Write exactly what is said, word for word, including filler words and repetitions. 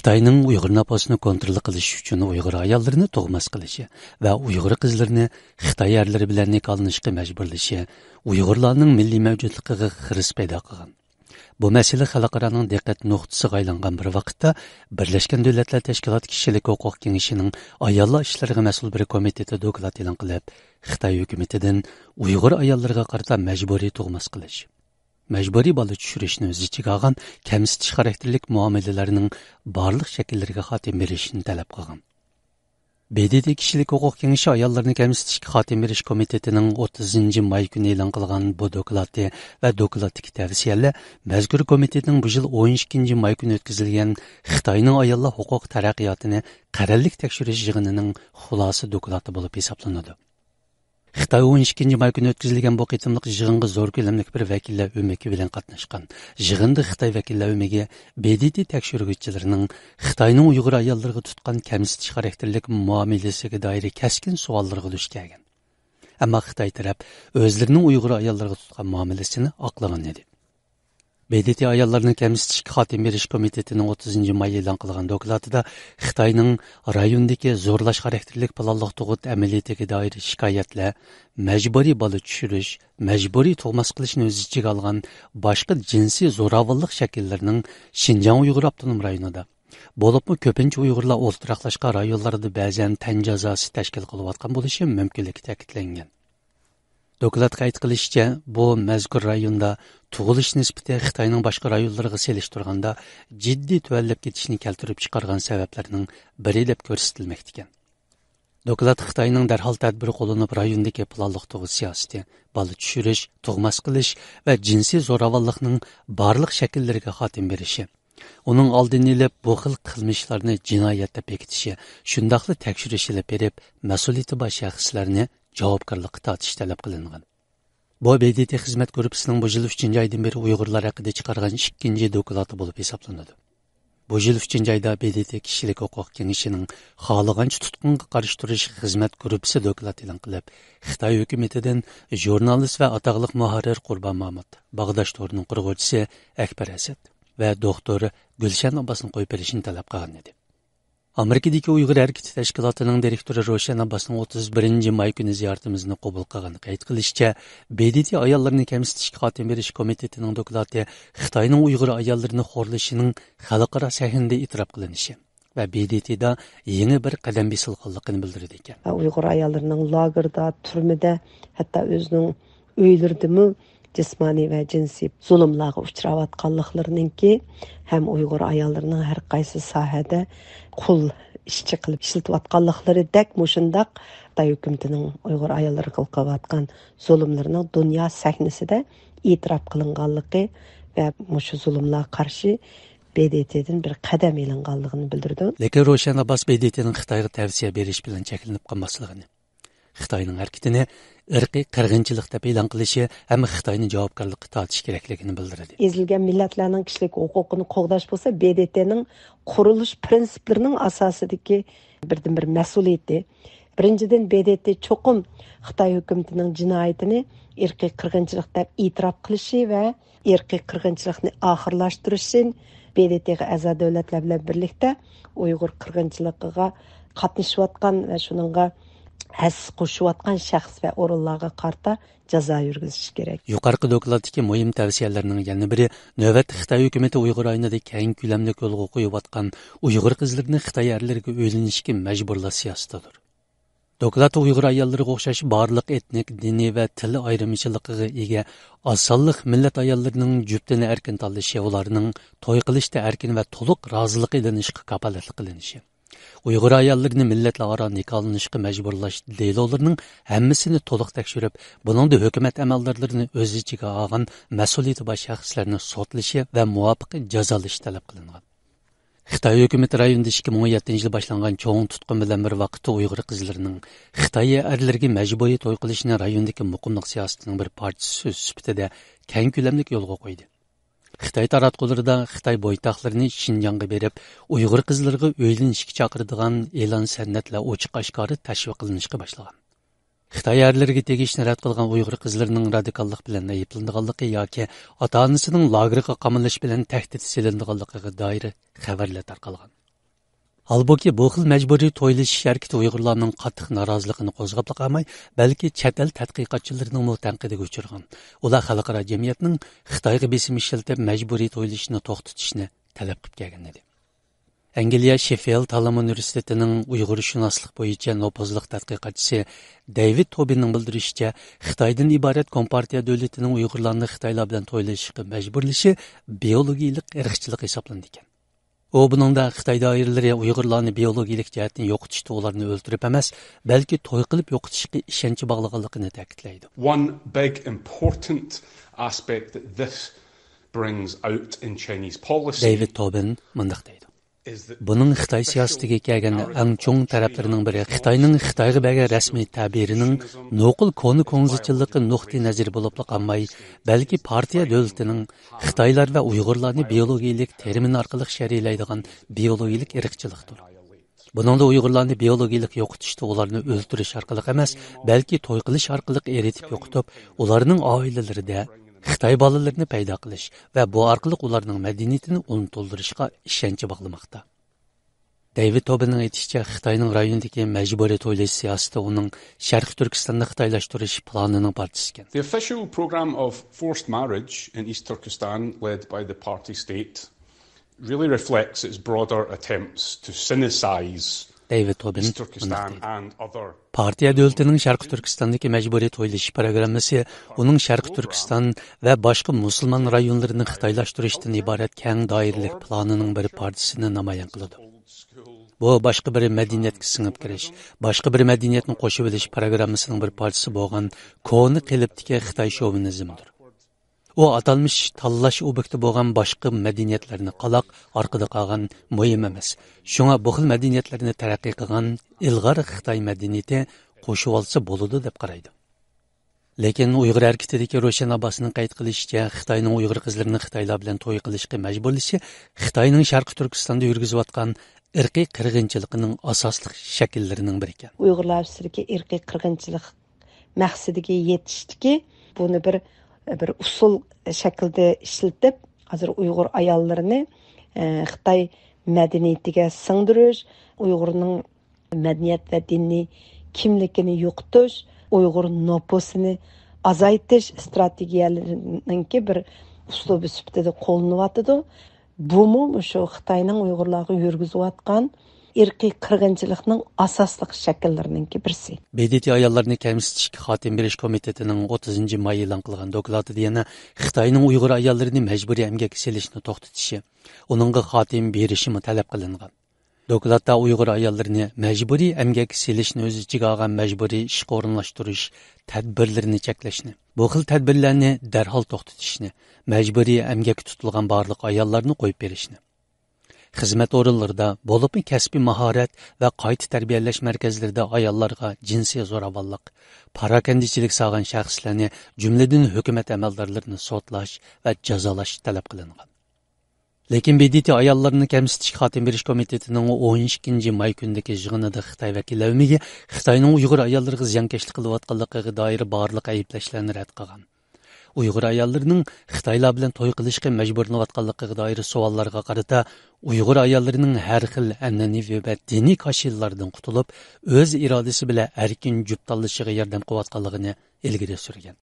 خىتاينىڭ ئۇيغۇر نوپۇسىنى كونترول قىلىش ئۈچۈن ئۇيغۇر ئاياللىرىنى تۇغماس قىلىشى ۋە ئۇيغۇر قىزلىرىنى خىتاي ئەرلىرى بىلەن نىكاھلىنىشقا مەجبۇرلىشى ئۇيغۇرلارنىڭ مىللىي مەۋجۇتلۇقىغا خىرىس پەيدا قىلغان. بۇ مەسىلە خەلقئارانىڭ دىققەت نۇقتىسىغا ئايلانغان بىر ۋاقىتتا، بىرلەشكەن دۆلەتلەر تەشكىلاتى كىشىلىك ھوقۇق كېڭىشىنىڭ ئاياللار ئىشلىرىغا مەسئۇل بىر كومىتېتى دوكلات ئېلان قىلىپ، خىتاي ھۆكۈمىتىدىن ئۇيغۇر ئاياللىرىغا قارىتا مەجبۇرىي تۇغماس قىلىش، مەجبۇرىي بالا چۈشۈرۈشنى ئۆز ئىچىگە ئالغان كەمسىتىش خاراكتېرلىك مۇئامىلىلەرنىڭ بارلىق شەكىللىرىگە خاتىمە بېرىشنى تەلەپ قىلغان. ب د ت كىشىلىك ھوقۇق كېڭىشى ئاياللارنى كەمسىتىشكە خاتىمە بېرىش كومىتېتىنىڭ ئوتتۇزىنچى ماي كۈنى ئېلان قىلغان بۇ دوكلاتى ۋە دوكلاتتىكى تەۋسىيەلەر مەزكۇر كومىتېتنىڭ بۇ يىل ئون ئىككىنچى ماي كۈنى ئۆتكۈزۈلگەن خىتاينىڭ ئاياللار ھوقۇقى تەرەققىياتىنى قەرەللىك تەكشۈرۈش يىغىنىنىڭ خۇلاسە دوكلاتى بولۇپ ھېسابلىنىدۇ. خىتاي ئون ئىككىنچى ماي كۈنى ئۆتكۈزۈلگەن بۇ قېتىملىق يىغىنغا زور كۆلەملىك بىر ۋەكىللەر ئۆمىكى بىلەن قاتناشقان. يىغىندا خىتاي ۋەكىللەر ئۆمىكى ب د ت تەكشۈرگۈچىلىرىنىڭ خىتاينىڭ ئۇيغۇر ئاياللىرىغا تۇتقان كەمسىتىش خاراكتېرلىك مۇئامىلىسىگە دائىر كەسكىن سوئاللارغا دۇچ كەلگەن. ئەمما خىتاي تەرەپ ئۆزلىرىنىڭ ئۇيغۇر ئاياللىرىغا تۇتقان مۇئامىلىسىنى ئاقلىغان ئىدى. ب د ت ئاياللارنى كەمسىتىشكە خاتىمە بېرىش كومىتېتىنىڭ ئوتتۇزىنچى ماي ئېلان قىلغان دوكلاتىدا خىتاينىڭ رايوندىكى زورلاش خاراكتېرلىك پىلانلىق تۇغۇت ئەمەلىيىتىگە دائىر شىكايەتلەر، مەجبۇرىي بالا چۈشۈرۈش، مەجبۇرىي تۇغماس قىلىشنى ئۆز ئىچىگە ئالغان باشقا جىنسىي زوراۋانلىق شەكىللىرىنىڭ شىنجاڭ ئۇيغۇر ئاپتونوم رايونىدا، بولۇپمۇ كۆپىنچە ئۇيغۇرلار ئولتۇراقلاشقان رايونلاردا بەزەن تەن جازاسى تەشكىل قىلىۋاتقان بولۇشى مۇمكىنلىكى تەكىتلەنگەن. دوكلاتتا قەيت قىلىشىچە، بۇ مەزكۇر رايوندا تۇغۇلۇش نىسبىتى خىتاينىڭ باشقا رايونلىرىغا سېلىشتۇرغاندا جىددىي تۆۋەنلەپ كېتىشىنى كەلتۈرۈپ چىقارغان سەۋەبلەرنىڭ بىرى دەپ كۆرسىتىلمەكتىكەن. دوكلاتتا خىتاينىڭ دەرھال تەدبىر قوللىنىپ، رايوندىكى پىلانلىق تۇغۇت سىياسىتى، بالا چۈشۈرۈش، تۇغماس قىلىش ۋە جىنسىي زوراۋانلىقنىڭ بارلىق شەكىللىرىگە خاتىمە بېرىشى، ئۇنىڭ ئالدىنى ئېلىپ، بۇ خىل قىلمىشلارنى جىنايەت دەپ بېكىتىشى، شۇنداقلا تەكشۈرۈش ئېلىپ بېرىپ، مەسئۇلىيىتى بار شەخسلەرنى جاۋابكارلىققا تارتىش تەلەپ قىلىنغان. بۇ ب د ت خىزمەت گۇرۇپپىسىنىڭ بۇ يىل ئۈچىنچى ئايدىن بېرى ئۇيغۇرلار ھەققىدە چىقارغان ئىككىنچى دوكلاتى بولۇپ ھېسابلىنىدۇ. بۇ يىل ئۈچىنچى ئايدا ب د ت كىشىلىك ھوقۇق كېڭىشىنىڭ خالىغانچە تۇتقۇنغا قارشى تۇرۇش خىزمەت گۇرۇپپىسى دوكلات ئېلان قىلىپ، خىتاي ھۆكۈمىتىدىن ژۇرنالىست ۋە ئاتاقلىق مۇھەررىر قۇربان مامۇت، باغداش تورىنىڭ قۇرغۇچىسى ئەكبەر ئەسەت ۋە دوختۇر گۈلشەن ئابباسنى قويۇپ بېرىشنى تەلەپ قىلغان ئىدى. ئامېرىكىدىكى ئۇيغۇر ھەرىكىتى تەشكىلاتىنىڭ دىرېكتورى روشەن ئابباسنىڭ ئوتتۇز بىرىنچى ماي كۈنى زىيارىتىمىزنى قوبۇل قىلغاندا قەيت قىلىشىچە، ب د ت ئاياللىرىنى كەمسىتىشكە خاتىمە بېرىش كومىتېتىنىڭ دوكلاتى خىتاينىڭ ئۇيغۇر ئاياللىرىنى خورلىشىنىڭ خەلقئارا سەھنىدە ئېتىراپ قىلىنىشى ۋە ب د ت دا يېڭى بىر قەدەم بېسىلغانلىقىنى بىلدۈرىدىكەن. ئۇيغۇر ئاياللىرىنىڭ لاگېردا، تۈرمىدە، ھەتتا ئۆزىنىڭ ئۆيلىرىدىمۇ جىسمانىي ۋە جىنسىي زۇلۇملارغا ئۇچراۋاتقانلىقلىرىنىڭكى ھەم ئۇيغۇر ئاياللىرىنىڭ ھەر قايسى ساھەدە قۇل ئىشچى قىلىپ ئىشلىتىۋاتقانلىقلىرىدەك مۇشۇنداق خىتاي ھۆكۈمىتىنىڭ ئۇيغۇر ئاياللىرىغا قىلىۋاتقان زۇلۇملىرىنىڭ دۇنيا سەھنىسىدە ئېتىراپ قىلىنغانلىقى ۋە مۇشۇ زۇلۇملارغا قارشى ب د ت دىن بىر قەدەم ئېلىنغانلىقىنى بىلدۈردى. لېكىن روشەن ئابباس ب د ت نىڭ خىتايغا تەۋسىيە بېرىش بىلەن چەكلىنىپ قالماسلىقىنى، خىتاينىڭ ھەرىكىتىنى ئىرقىي قىرغىنچىلىق دەپ ئېلان قىلىشى ھەم خىتاينى جاۋابكارلىققا تارتىش كېرەكلىكىنى بىلدۈردى. ئېزىلگەن مىللەتلەرنىڭ كىشىلىك ھوقۇقىنى قوغداش بولسا ب د ت نىڭ قۇرۇلۇش پىرىنسىپلىرىنىڭ ئاساسىدىكى بىردىنبىر مەسئۇلىيىتى. بىرىنچىدىن، ب د ت چوقۇم خىتاي ھۆكۈمىتىنىڭ جىنايىتىنى ئىرقىي قىرغىنچىلىق دەپ ئېتىراپ قىلىشى ۋە ئىرقىي قىرغىنچىلىقنى ئاخىرلاشتۇرۇشى، ب د ت غا ئەزا دۆلەتلەر بىلەن بىرلىكتە ئۇيغۇر قىرغىنچىلىقىغا قاتنىشىۋاتقان ۋە شۇنىڭغا ھەسسە قوشۇۋاتقان شەخس ۋە ئورۇنلارغا قارىتا جازا يۈرگۈزۈش كېرەك. يۇقىرىقى دوكلاتتىكى مۇھىم تەۋسىيەلەرنىڭ يەنە بىرى، نۆۋەتتە خىتاي ھۆكۈمىتى ئۇيغۇر رايونىدا كەڭ كۆلەملىك يولغا قويۇۋاتقان ئۇيغۇر قىزلىرىنى خىتاي ئەرلىرىگە ئۆيلىنىشكە مەجبۇرلاش سىياسىتىدۇر. دوكلاتتا ئۇيغۇر ئاياللىرىغا ئوخشاش بارلىق ئېتنىك، دىنىي ۋە تىل ئايرىمىچىلىقىغا ئىگە ئاز سانلىق مىللەت ئاياللىرىنىڭ جۈپتىنى ئەركىن تاللىشى، ئۇلارنىڭ توي قىلىشتا ئەركىن ۋە تولۇق رازىلىق ئېلىنىشىغا كاپالەتلىك قىلىنىشى، ئۇيغۇر ئاياللىرىنى مىللەتلەر ئارا نىكاھلىنىشقا مەجبۇرلاش دېلولىرىنىڭ ھەممىسىنى تولۇق تەكشۈرۈپ، بۇنىڭدا ھۆكۈمەت ئەمەلدارلىرىنى ئۆز ئىچىگە ئالغان مەسئۇلىيىتى بار شەخسلەرنى سوتلىشى ۋە مۇۋاپىق جازالىشى تەلەپ قىلىنغان. خىتاي ھۆكۈمىتى رايوندا ئىككى مىڭ ئون يەتتىنچى يىلى باشلانغان چوڭ تۇتقۇن بىلەن بىر ۋاقىتتا ئۇيغۇر قىزلىرىنىڭ خىتاي ئەرلىرىگە مەجبۇرىي توي قىلىشىنى رايوندىكى مۇقىملىق سىياسىتىنىڭ بىر پارچىسى سۈپىتىدە كەڭ كۆلەملىك يولغا قويدى. خىتاي تاراتقۇلىرىدا خىتاي بويتاقلىرىنى شىنجاڭغا بېرىپ، ئۇيغۇر قىزلىرىغا ئۆيلىنىشكە چاقىرىدىغان ئېلان سەنئەتلەر ئوچۇق ئاشكارا تەشۋىق قىلىنىشقا باشلىغان. خىتاي ئەرلىرىگە تېگىشنى رەت قىلغان ئۇيغۇر قىزلىرىنىڭ رادىكاللىق بىلەن ئەيىبلىنىدىغانلىقى ياكى ئاتا-ئانىسىنىڭ لاگېرغا قامىلىشى بىلەن تەھدىت سېلىنىدىغانلىقىغا دائىر خەۋەرلەر تارقالغان. ھالبۇكى، بۇ خىل مەجبۇرىي تويلىشىش ھەرىكىتى ئۇيغۇرلارنىڭ قاتتىق نارازىلىقىنى قوزغاپلا قالماي، بەلكى چەت ئەل تەتقىقاتچىلىرىنىڭمۇ تەنقىدىگە ئۇچرىغان. ئۇلار خەلقئارا جەمئىيەتنىڭ خىتايغا بېسىم ئىشلىتىپ، مەجبۇرىي تويلىشىشنى توختىتىشىنى تەلەپ قىلىپ كەلگەن ئىدى. ئەنگلىيە شېففىلد تاللىما ئۇنىۋېرسىتېتىنىڭ ئۇيغۇرشۇناسلىق بويىچە نوپۇزلۇق تەتقىقاتچىسى دەيۋىد توبىننىڭ بىلدۈرۈشىچە، خىتايدىن ئىبارەت كومپارتىيە دۆلىتىنىڭ ئۇيغۇرلارنى خىتايلار بىلەن تويلىشىشقا مەجبۇرلىشى بىئولوگىيىلىق ئىرقچىلىق ھېسابلىنىدىكەن. ئۇ بۇنىڭدا خىتاي دائىرىلىرى ئۇيغۇرلارنى بىئولوگىيىلىك جەھەتتىن يوقىتىشتا ئۇلارنى ئۆلتۈرۈپ ئەمەس، بەلكى توي قىلىپ يوقىتىشقا ئىشەنچ باغلىغانلىقىنى تەكىتلەيدۇ. One big important aspect that this brings out in Chinese policy دەيۋىد توبىن مۇنداق دەيدۇ. بۇنىڭ خىتاي سىياسىتىگە كەلگەن ئەڭ چوڭ تەرەپلىرىنىڭ بىرى خىتاينىڭ خىتايغا بەرگەن رەسمىي تەبىرىنىڭ نوقۇل كونا كوڭزىچىللىقى نۇقتىئى نەزىرى بولۇپلا قالماي، بەلكى پارتىيە دۆلىتىنىڭ خىتايلار ۋە ئۇيغۇرلارنى بىئولوگىيىلىك تېرمىن ئارقىلىق شەرھلەيدىغان بىئولوگىيىلىك ئىرقچىلىقتۇر. بۇنىڭدا ئۇيغۇرلارنى بىئولوگىيىلىك يوقىتىشتا ئۇلارنى ئۆلتۈرۈش ئارقىلىق ئەمەس، بەلكى توي قىلىش ئارقىلىق ئېرىتىپ يوقىتىپ، ئۇلارنىڭ ئائىلىلىرىدە خىتاي بالىلىرىنى پەيدا قىلىش ۋە بۇ ئارقىلىق ئۇلارنىڭ مەدەنىيىتىنى ئۇنتۇلدۇرۇشقا ئىشەنچ باغلىماقتا. دەيۋىد توبىننىڭ ئېيتىشىچە، خىتاينىڭ رايوندىكى مەجبۇرىي تويلاش سىياسىتى ئۇنىڭ شەرقىي تۈركىستاننى خىتايلاشتۇرۇش پىلانىنىڭ پارچىسى ئىكەن. The official programme of forced marriage in East Turkestan, led by the party state, really reflects its broader attempts to Sinicise دەيۋىد توبىن East Turkestan مۇنداق دەيدۇ. And other پارتىيە دۆلىتىنىڭ شەرقىي تۈركىستاندىكى مەجبۇرىي تويلىشىش پروگراممىسى ئۇنىڭ شەرقىي تۈركىستان ۋە باشقا مۇسۇلمان رايونلىرىنى خىتايلاشتۇرۇشتىن ئىبارەت كەڭ دائىرىلىك پىلانىنىڭ بىر پارچىسىنى نامايان قىلىدۇ. بۇ باشقا بىر مەدەنىيەتكە سىڭىپ كىرىش، باشقا بىر مەدەنىيەتنى قوشۇۋېلىش پروگراممىسىنىڭ بىر پارچىسى بولغان كونا قېلىپتىكى خىتاي شوۋىنىزمىدۇر. ئۇ ئاتالمىش تاللاش ئوبيېكتى بولغان باشقا مەدەنىيەتلەرنى قالاق ئارقىدا قالغان مۇھىم ئەمەس. شۇڭا بۇ خىل مەدەنىيەتلەرنى تەرەققىي قىلغان ئىلغار خىتاي مەدەنىيىتى قوشۇۋالسا بولىدۇ دەپ قارايدۇ. لېكىن ئۇيغۇر ھەرىكىتىدىكى روشەن ئابباسنىڭ قەيت قىلىشىچە، خىتاينىڭ ئۇيغۇر قىزلىرىنى خىتايلار بىلەن توي قىلىشقا مەجبۇرلىشى خىتاينىڭ شەرقىي تۈركىستاندا يۈرگۈزۈۋاتقان ئىرقىي قىرغىنچىلىقىنىڭ ئاساسلىق شەكىللىرىنىڭ بىرى ئىكەن. ئۇيغۇرلار ئۈستىدىكى ئىرقىي قىرغىنچىلىق مەقسىتىگە يېتىشتىكى بۇنى بىر، بىر ئۇسۇل شەكلىدە ئىشلىتىپ، ھازىر ئۇيغۇر ئاياللىرىنى، ئە، خىتاي مەدەنىيىتىگە سىڭدۈرۈش، ئۇيغۇرنىڭ مەدەنىيەت ۋە دىنىي كىملىكىنى يوقىتىش، ئۇيغۇر نوپۇسىنى ئازايتىش ئىستراتېگىيەلىرىنىڭكى بىر ئۇسلۇبى سۈپىتىدە قوللىنىۋاتىدۇ. بۇمۇ مۇشۇ خىتاينىڭ ئۇيغۇرلارغا يۈرگۈزۈۋاتقان ئىرقىي قىرغىنچىلىقنىڭ ئاساسلىق شەكىللىرىنىڭكى بىرسى. ب د ت ئاياللىرىنى كەمسىتىشكە خاتىمە بېرىش كومىتېتىنىڭ ئوتتۇزىنچى ماي ئېلان قىلغان دوكلاتىدا يەنە خىتاينىڭ ئۇيغۇر ئاياللىرىنى مەجبۇرىي ئەمگەككە سېلىشنى توختىتىشى، ئۇنىڭغا خاتىمە بېرىشىمۇ تەلەپ قىلىنغان. دوكلاتتا ئۇيغۇر ئاياللىرىنى مەجبۇرىي ئەمگەككە سېلىشنى ئۆز ئىچىگە ئالغان مەجبۇرىي ئىشقا ئورۇنلاشتۇرۇش تەدبىرلىرىنى چەكلەشنى، بۇ خىل تەدبىرلەرنى دەرھال توختىتىشنى، مەجبۇرىي ئەمگەككە تۇتۇلغان بارلىق ئاياللارنى قويۇپ بېرىشنى، خىزمەت ئورۇنلىرىدا، بولۇپمۇ كەسپىي ماھارەت ۋە قايتا تەربىيەلەش مەركەزلىرىدە ئاياللارغا جىنسىي زوراۋانلىق، پاراكەندىچىلىك سالغان شەخسلەرنى، جۈملىدىن ھۆكۈمەت ئەمەلدارلىرىنى سوتلاش ۋە جازالاش تەلەپ قىلىنغان. لېكىن ب د ت ئاياللىرىنى كەمسىتىشكە خاتىمە بېرىش كومىتېتىنىڭ ئون ئىككىنچى ماي كۈنىدىكى يىغىنىدا خىتاي ۋەكىللەر ئۆمىكى خىتاينىڭ ئۇيغۇر ئاياللىرىغا زىيانكەشلىك قىلىۋاتقانلىقىغا دائىر بارلىق ئەيىبلەشلەرنى رەت قىلغان. ئۇيغۇر ئاياللىرىنىڭ خىتايلار بىلەن توي قىلىشقا مەجبۇرلىنىۋاتقانلىقىغا دائىر سوئاللارغا قارىتا، ئۇيغۇر ئاياللىرىنىڭ ھەر خىل ئەنئەنىۋى ۋە دىنىي كاشىلىلاردىن قۇتۇلۇپ، ئۆز ئىرادىسى بىلەن ئەركىن جۈپ تاللىشىغا ياردەم قىلىۋاتقانلىقىنى ئىلگىرى سۈرگەن.